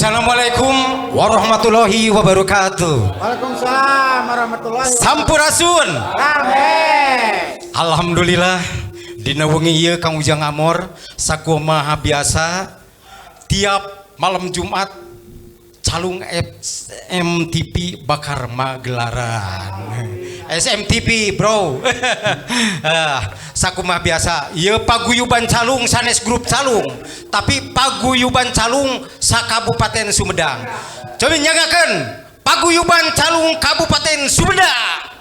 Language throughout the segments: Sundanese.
Assalamualaikum warahmatullahi wabarakatuh. Waalaikumsalam warahmatullahi wabarakatuh. Sampurasun. Rame. Alhamdulillah dina wengi ieu Kang Ujang Amor sakumaha biasa tiap malam Jumat Calung SMTV bakar magelaran. SMTV bro. Sakumaha biasa ieu paguyuban Calung sanes grup Calung, tapi paguyuban Calung sakabupaten Sumedang. Coba nyagakeun paguyuban Calung Kabupaten Sumedang.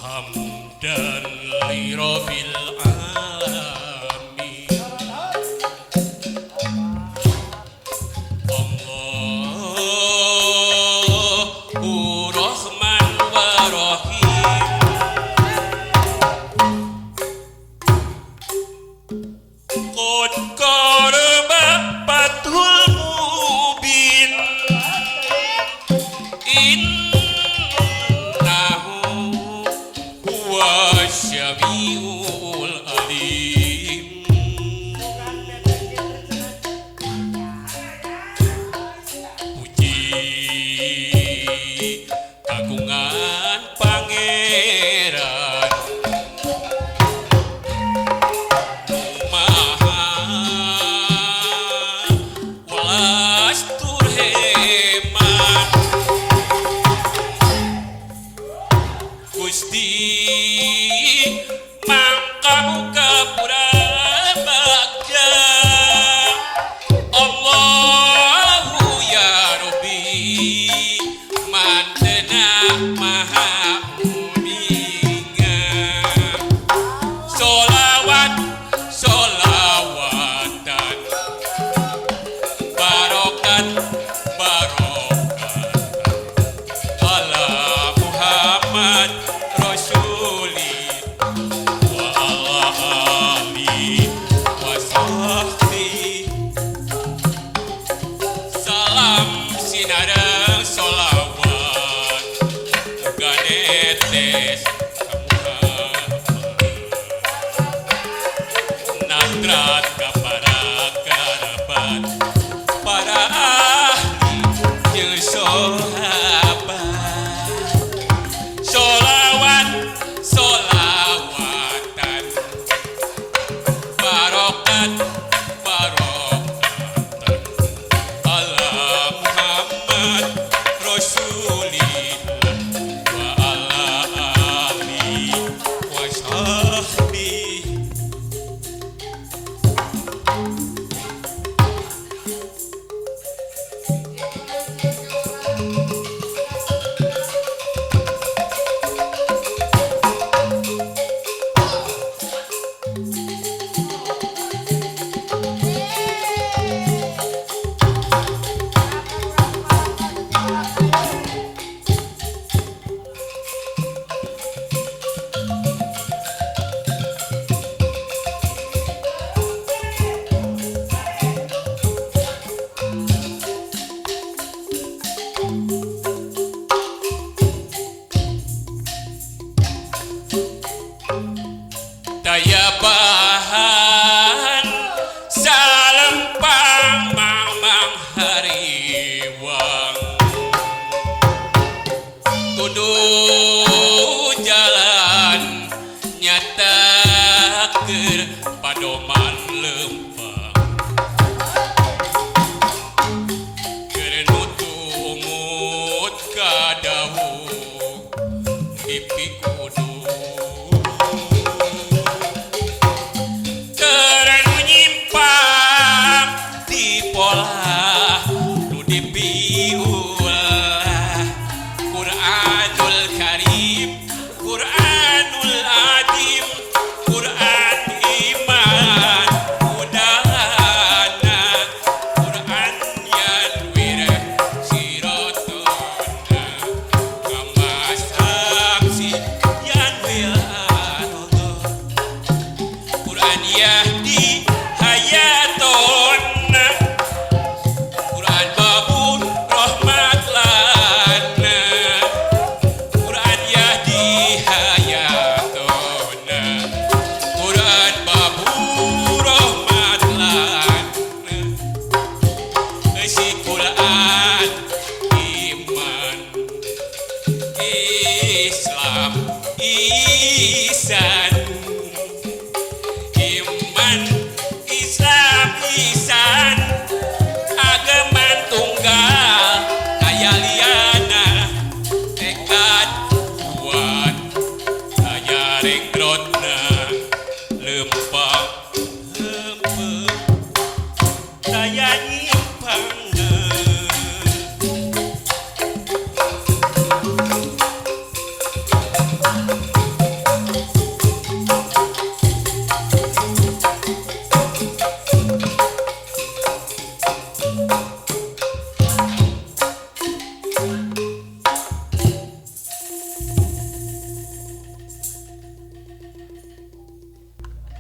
Hamdan li rabbil alamin. Allahu Rahman wa Rahim. Qad qaraba fathul mubin. Innahu huwa syamiul alim. Puji kagungan pangeran Maha welas tur hemat. Gusti mangkamuka pura bagja. Allahu ya Rabbi mantena maha uninga. Solawat solawatan barokat barokat ala Muhammad Rasuli wa ala ali wa sahbi. Salam sinareng solawat muga netes ka Muhammad. Nadrat ka para kerabat, para ahli jeung sahabat. Solawat solawatan barokat barokatan ala Muhammad Rasulillah wa ala ali wa sahbi. Daya bahan salempang mang mang hariwang. Tuduh jalan nyata. Yahdi hayatona Quran babur rahmat lana Quran Yahdi hayatona Quran babur rahmat lana Si Quran iman Islam ihsan iman Islam ihsan ageman tunggal kaya liana tekad kuat saya renggrotna lempang hempeng saya nyimpangna.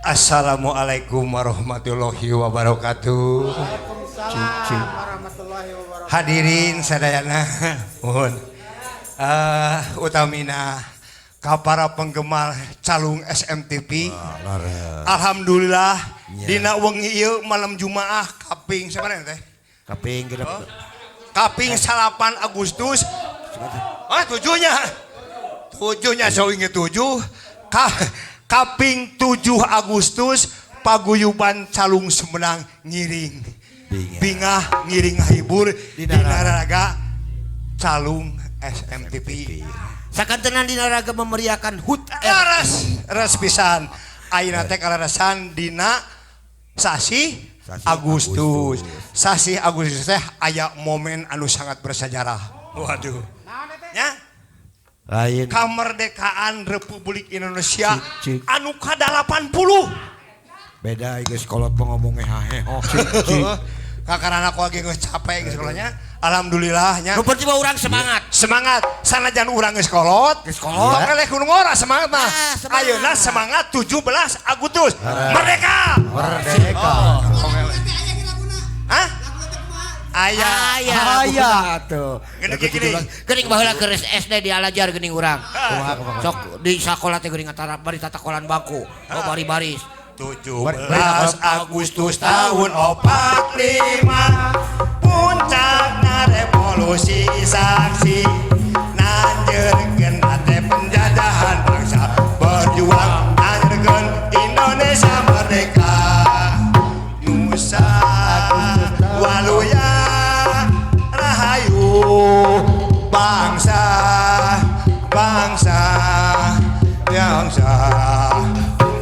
Assalamualaikum warahmatullahi wabarakatuh. Waalaikumsalam warahmatullahi wabarakatuh. Hadirin sadayana, mohon utamina ka para penggemar calung SMTV. Alhamdulillah dina wengi ieu malam Jumaah kaping sabaraha teh? Kaping genep. Oh. Kaping 8 Agustus. Ah, tujuhnya. Tujuhnya sawinge 7. Kaping 7 Agustus paguyuban calung Sumedang ngiring. Bingah ngiring ngahibur dina raga calung SMTV. Sakantenan dina raga memeriahkan HUT Leres, leres pisan. Ayeuna teh kaleresan dina sasi Agustus. Sasi Agustus teh aya momen anu sangat bersejarah. Waduh. Nya? Lain. Kemerdekaan Republik Indonesia Cik, cik. anu ka-80. Beda geus kolot ngomongnya haheho. Kakarana aku lagi geus capek geus sekolahnya. Alhamdulillah nya. Nu penting mah urang semangat. Semangat. Sanajan urang geus kolot. Geus kolot. Tong eleh kudu ngora semangat mah. Ah, semangat. Ayeuna semangat 17 Agustus. Merdeka. Merdeka. Hah? Aya. Aya. Aya. Atuh. Gini, gini. Geuning baheula keur SD dialajar geuning urang. Sok di sakola teh geuning antara bari tatakolan bangku. Oh bari-baris. 17 Agustus tahun 45 puncakna revolusi saksi nanjeurkeun hate penjajahan bangsa berjuang nanjeurkeun Indonesia merdeka Nusa Waluya Rahayu bangsa bangsa bangsa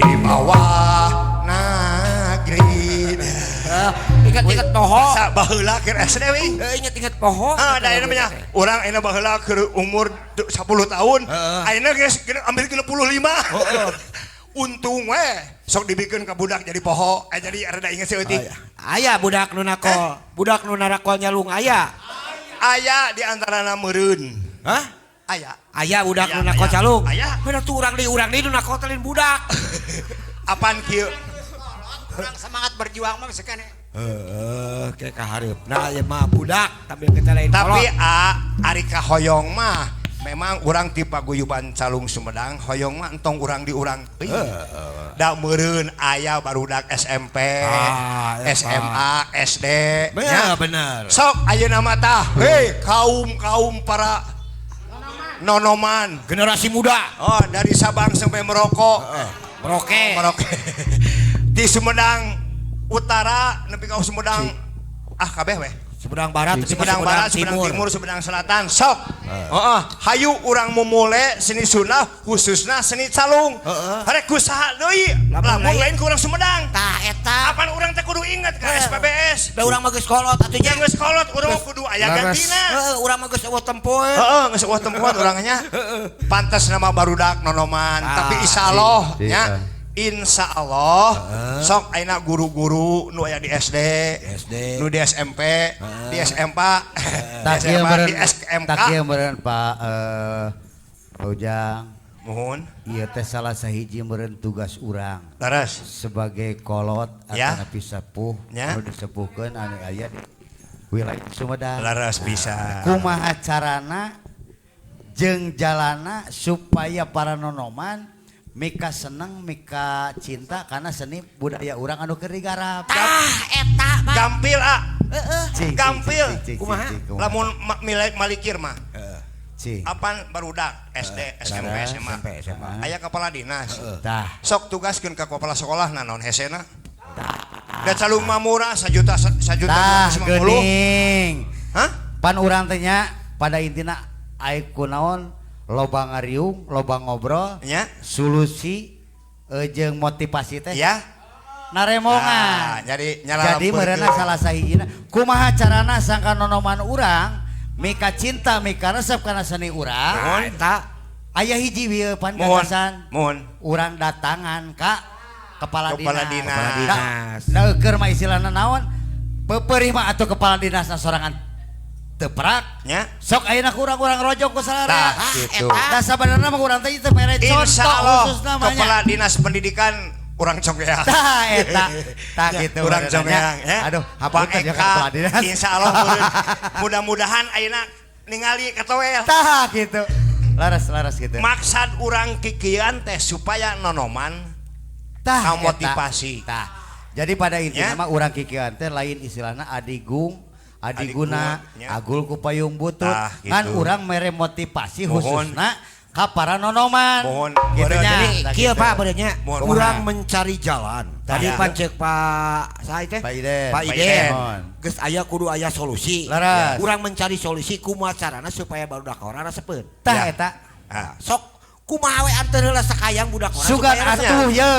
di bawah negeri. Ingat-ingat poho. Sa baheula keur SD we. Ingat-ingat poho. Ah, da ayeuna mah urang ayeuna baheula keur umur 10 tahun. Ayeuna geus ambil 35. Untung we sok dibikeun ka budak jadi poho, jadi rada inget seutik. Aya budak nu nakol, budak nu narakol nyalung aya. Aya di antarana meureun. Hah? Aya. Aya budak nu nakol calung. Aya. Bener tuh urang deui nu nakol teh lain budak. Apaan kieu? Urang semangat berjuang mah geus keneh. Heeh, kayak kahareupna ieu mah budak tapi kita lain kolot. Tapi ari kahoyong mah memang urang ti paguyuban calung Sumedang hoyong mah entong urang di urang teuing. Da meureun aya barudak SMP, SMA, SD. Bener, bener. Sok ayeuna mah tah, hei kaum-kaum para nonoman, generasi muda. Oh, dari Sabang sampai Merauke. Merauke. Merauke. Di Sumedang Utara nepi ka Sumedang ah kabeh weh. Sumedang Barat, Sumedang Barat, Sumedang Timur, Sumedang Selatan, sok. Heeh, hayu urang mumule seni Sunda khususna seni calung. Rek ku saha deui? Lamun lain ku urang Sumedang. Tah eta. Apan urang teh kudu inget ka SPBS. Da urang mah geus kolot atuh nya. Geus kolot urang kudu aya gantina. Heeh, urang mah geus eueuh tempoe. Heeh, geus eueuh tempoan urangnya. Pantes nama barudak nonoman, tapi insyaallah nya. Insya Allah sok ayeuna guru-guru nu aya di SD, nu di SMP, di SMK, di SMA, di SMK. Tak ieu meureun Pak Ujang. Mohon. Ieu teh salah sahiji meureun tugas urang. Leres. Sebagai kolot atanapi sepuh anu disepuhkeun anu aya di wilayah Sumedang. Leres bisa. Kumaha carana jeung jalana supaya para nonoman mika seneng mika cinta karena seni budaya urang anu keur digarap. Tah eta Pak. Gampil ah. Heeh. Gampil. Kumaha? Lamun malikir mah. Apan barudak SD, SMP, SMA. Aya kepala dinas. Tah. Sok tugaskeun ka kepala sekolah naon hesena. Da calung mah murah 1 juta 1 juta 250. Geuning. Hah? Pan urang teh nya pada intina ai kunaon loba ngariung, loba ngobrol, nya solusi jeung motivasi teh. Ya. Naremongan. Nah, jadi jadi meureunna salah sahijina kumaha carana sangka nonoman urang mika cinta mika resep kana seni urang. Eta aya hiji wieu pan gagasan. Mohon. Urang datangan ka kepala dinas. Da eueur mah istilahna naon? Peupeurih mah atuh kepala dinasna sorangan teu perak. Nya. Sok ayeuna ku urang-urang rojong ku sararea. Tah gitu. Da sabenerna mah urang teh teu mere contoh khususna mah nya. Kepala dinas pendidikan urang Conggeang. Tah eta. Tah gitu. Urang Conggeang ya. Aduh, hapunten ya kepala dinas. Insyaallah mudah-mudahan ayeuna ningali katoel. Tah gitu. Laras-laras gitu. Maksad urang kikian teh supaya nonoman tah motivasi. Tah. Jadi pada intinya mah urang kikian teh lain istilahna adigung, adiguna, agul ku payung butut. Kan urang mere motivasi khususna ka para nonoman. Mohon. Gitu nya. Jadi kieu Pak beureunya urang mencari jalan. Tadi pan ceuk Pak saha teh? Pak Iden. Pak Iden. Geus aya kudu aya solusi. Urang mencari solusi kumaha carana supaya barudak urang resepeun. Tah eta. Sok kumaha we anteur heula sakayang budak urang sugan atuh ye.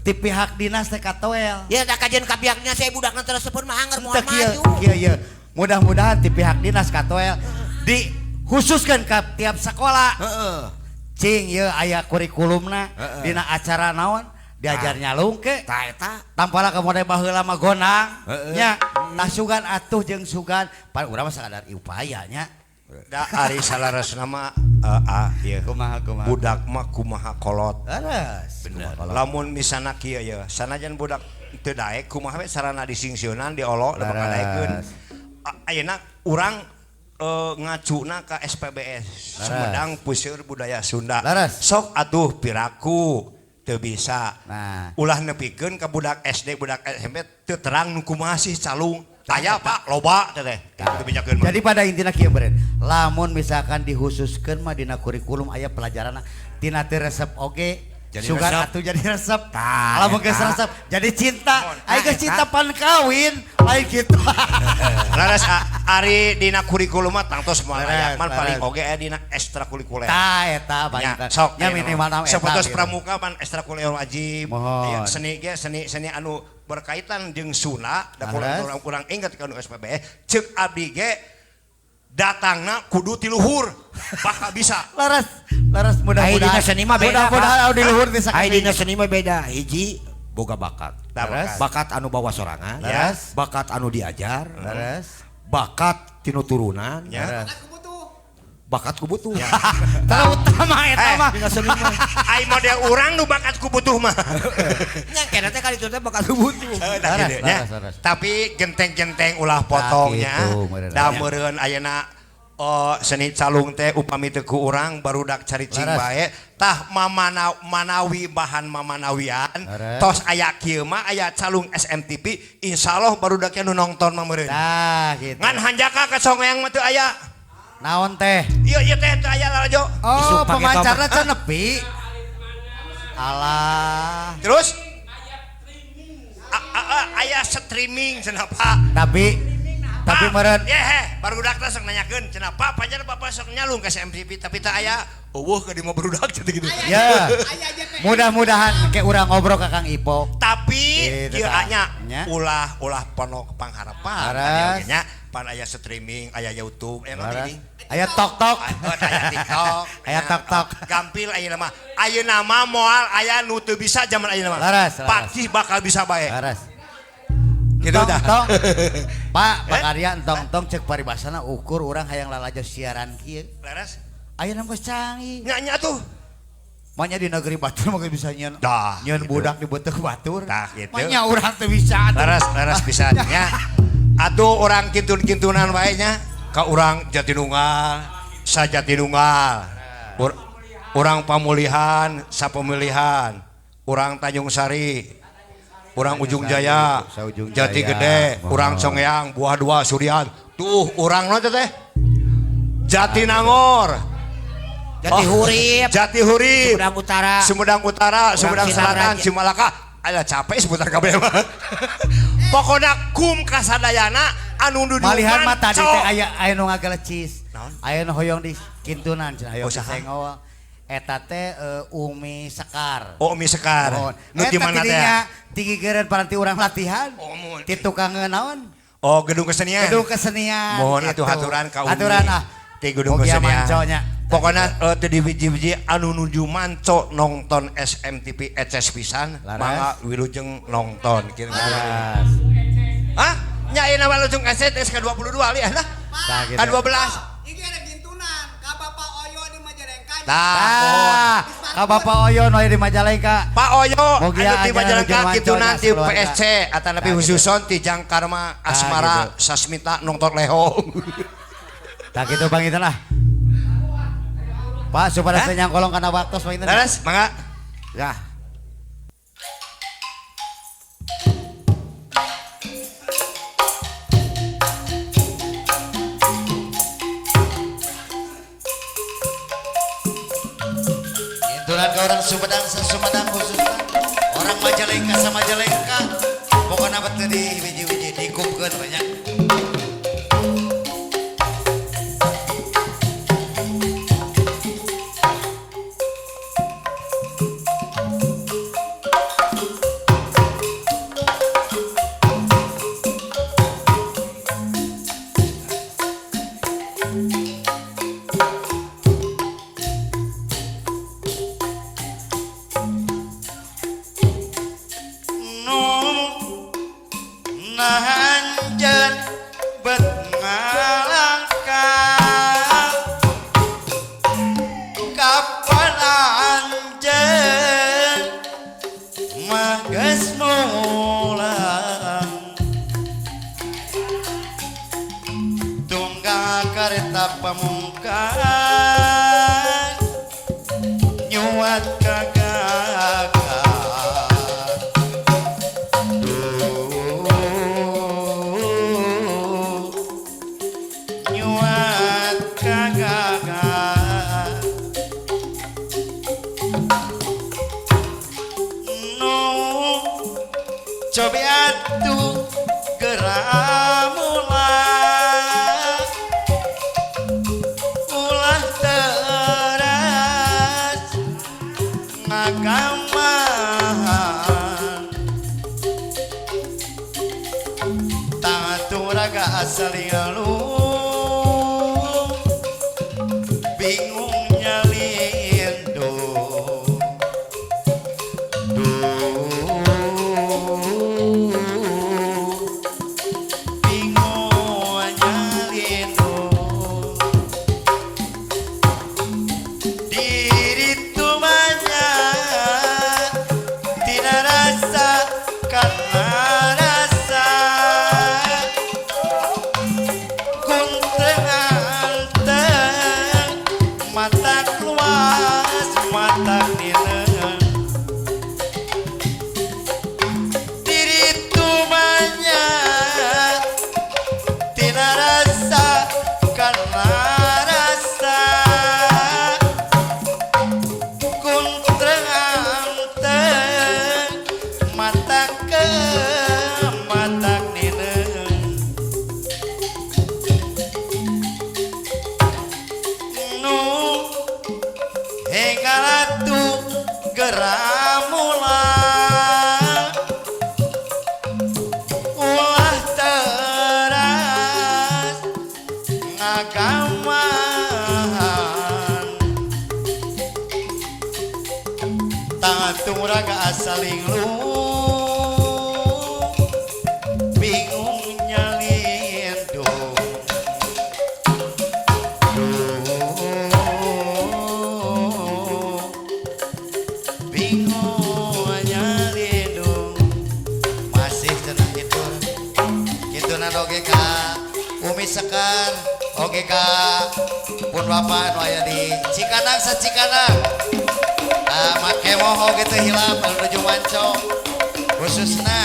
Ti pihak dinas teh katoel. Ya da kajian ka pihak dinas budakna teu resepeun mah anger moal maju. Kieu ye. Mudah-mudahan ti pihak dinas katoel di khususkan ke tiap sekolah. Cing ye aya kurikulumna dina acara naon diajar nyalung ke. Tah eta. Tampala ka model baheula mah gondang nya. Tah sugan atuh jeung sugan pan urang mah sakadar upaya nya. Da ari salaresna mah ieu kumaha kumaha. Budak mah kumaha kolot. Leres. Bener. Lamun misalna kieu ye, sanajan budak teu daek kumaha we sarana disingsieunan diolo da bakal daekeun. Ayeuna urang ngacuna ka SPBS Sumedang Puseur Budaya Sunda. Leres. Sok atuh piraku teu bisa. Nah. Ulah nepikeun ka budak SD budak SMP teu terang nu kumaha sih calung. Aya Pak loba teh teh. Jadi pada intina kieu beureun, lamun misalkan dihususkeun mah dina kurikulum aya pelajaranna tina teu resep oge sugan atuh jadi resep. Lamun geus resep jadi cinta. Ai geus cinta pan kawin lain kitu. Leres ari dina kurikulum mah tangtos moal aya man paling oge aya dina ekstrakurikuler. Tah eta bae. Sok nya minimal eta. Sapertos pramuka pan ekstrakurikuler wajib. Aya seni ge seni anu berkaitan jeung Sunda da kurang inget ka nu SPBS ceuk abdi ge datangna kudu ti luhur bakal bisa. Leres leres mudah-mudahan seni mah beda. Mudah-mudahan anu di luhur bisa. Ai dina seni mah beda. Hiji boga bakat. Leres. Bakat anu bawa sorangan. Leres. Bakat anu diajar. Leres. Bakat tinu turunan. Leres. Bakat ku butuh. Terutama eta mah. Ai model urang nu bakat ku butuh mah. Nya kena teh kali itu teh bakat ku butuh. Tapi genteng-genteng ulah potongnya. Da meureun ayeuna seni calung teh upami teu ku urang barudak caricing bae. Tah mamanawi bahan mamanawian tos aya kieu mah aya calung SMTV insyaallah barudaknya nu nongton mah meureun. Tah gitu. Ngan hanjaka ka Conggeang mah teu aya. Naon teh? Iya iya teh teu aya lalajo. Oh, pemancarna can nepi. Alah. Terus aya streaming cenah Pak. Tapi meureun ye barudak teh sok nanyakeun cenah Pak pajar bapak sok nyalung ka SMTV tapi teu aya eueuh ka di mah barudak cenah gitu. Ya. Mudah-mudahan ke urang ngobrol ka Kang Ipo. Tapi kieu nya ulah ulah ponok pangharapan nya pan aya streaming, aya YouTube, aya naon aya tok-tok, aya TikTok, aya tok-tok. Gampil ayeuna mah. Ayeuna mah moal aya nu teu bisa zaman ayeuna mah. Leres. Pasti bakal bisa bae. Leres. Gitu dah. Pak, Pak Arya entong-entong cek paribasana ukur urang hayang lalajo siaran kieu. Leres. Ayeuna geus canggih. Nya nya tuh. Manya di negeri batur mah bisa nyeun nyeun gitu. Budak di beuteung batur. Tah gitu. Manya urang teu bisa atuh. Leres leres pisan nya. Atuh urang kintun-kintunan wae nya ka urang Jatinunggal, Sajatinunggal. Urang Pamulihan, Sapemilihan, urang Tanjung Sari, urang Ujung Jaya, Jati Gede, urang Congeyang, Buah Dua, Surian. Tuh urang naon teh? Jatinangor. Jati Hurip. Jati Hurip. Sumedang Utara. Sumedang Utara, Sumedang Selatan, Cimalaka. Alah capek sebutan kabeh mah. Pokona kum kasadayana anu dudukan. Malihan mah tadi teh aya nu ngagelecis. Aya nu hoyong di kintunan cenah hoyong disengol. Eta teh Umi Sekar. Oh, Umi Sekar. Nu di mana teh? Tinggi geureun paranti urang latihan. Ti tukang naon? Oh, gedung kesenian. Gedung kesenian. Mohon atuh haturan ka Umi. Haturan ah. Ti gedung kesenian. Pokoknya teu dibiji-biji anu nuju manco nonton SMTV eces pisan mangga wilujeng nonton kieu. Hah? Nya ayeuna mah wilujeng STS ka-22 liah lah. Ka-12. Iki ada gintunan ka Bapak Oyo di Majalengka. Tah, ka Bapak Oyo nu aya di Majalengka. Pak Oyo anu di Majalengka kintunan ti PSC atanapi khususon ti Jangkarma Asmara Sasmita nonton leho. Tah kitu panginten lah. Pak, supaya saya nyangkolong karena waktu panginten. Leres, mangga. Ya. Kintunan ke orang Sumedang, Sumedang khususnya. Orang Majalengka sama Majalengka. Pokoknya betul di wiji-wiji dikupkeun banyak. oge ka Umi Sekar oge ka pun bapak nu aya di Cikanang sa Cikanang. Mak Kemoh oge teu hilap anu nuju mancong. Khususna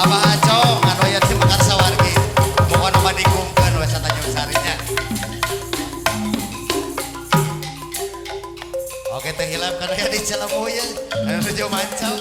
Abah Acong anu aya di Mekar Sawargi. Pokona mah dikungkeun we sa Tanjung Sarinya. Oke teh hilap kan aya di Cilemuh ye anu nuju mancong.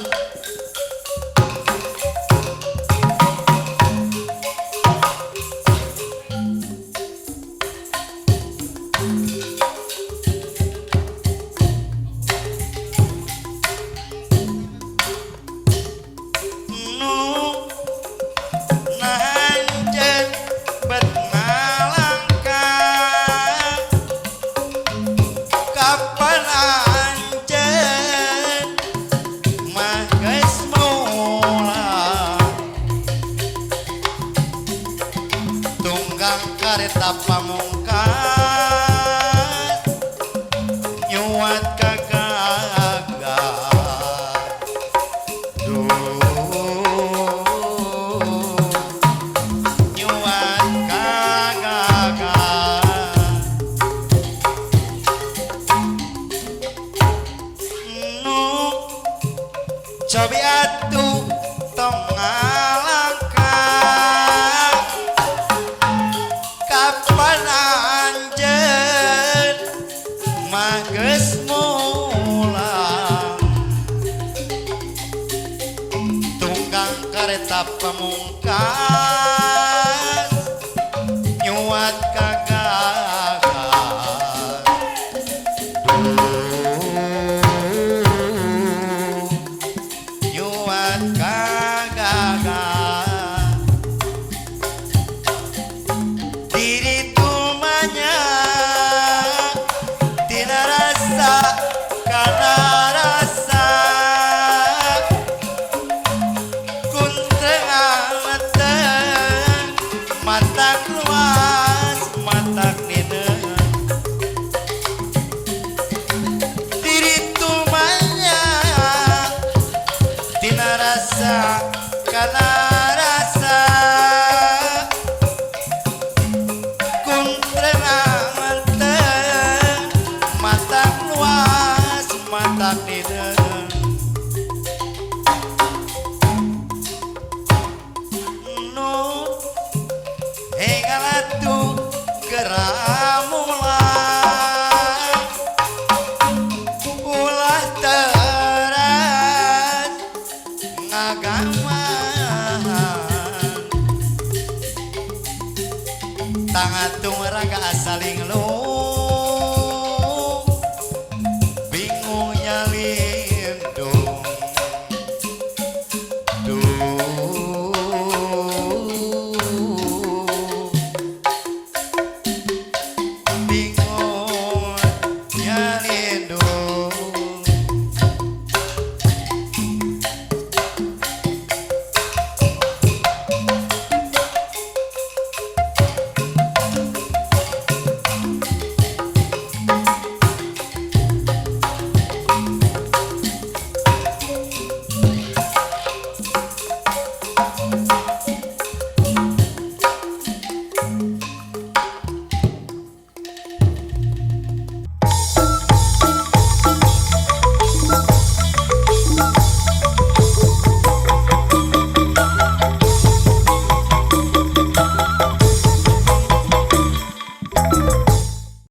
Tangatung raga saling lu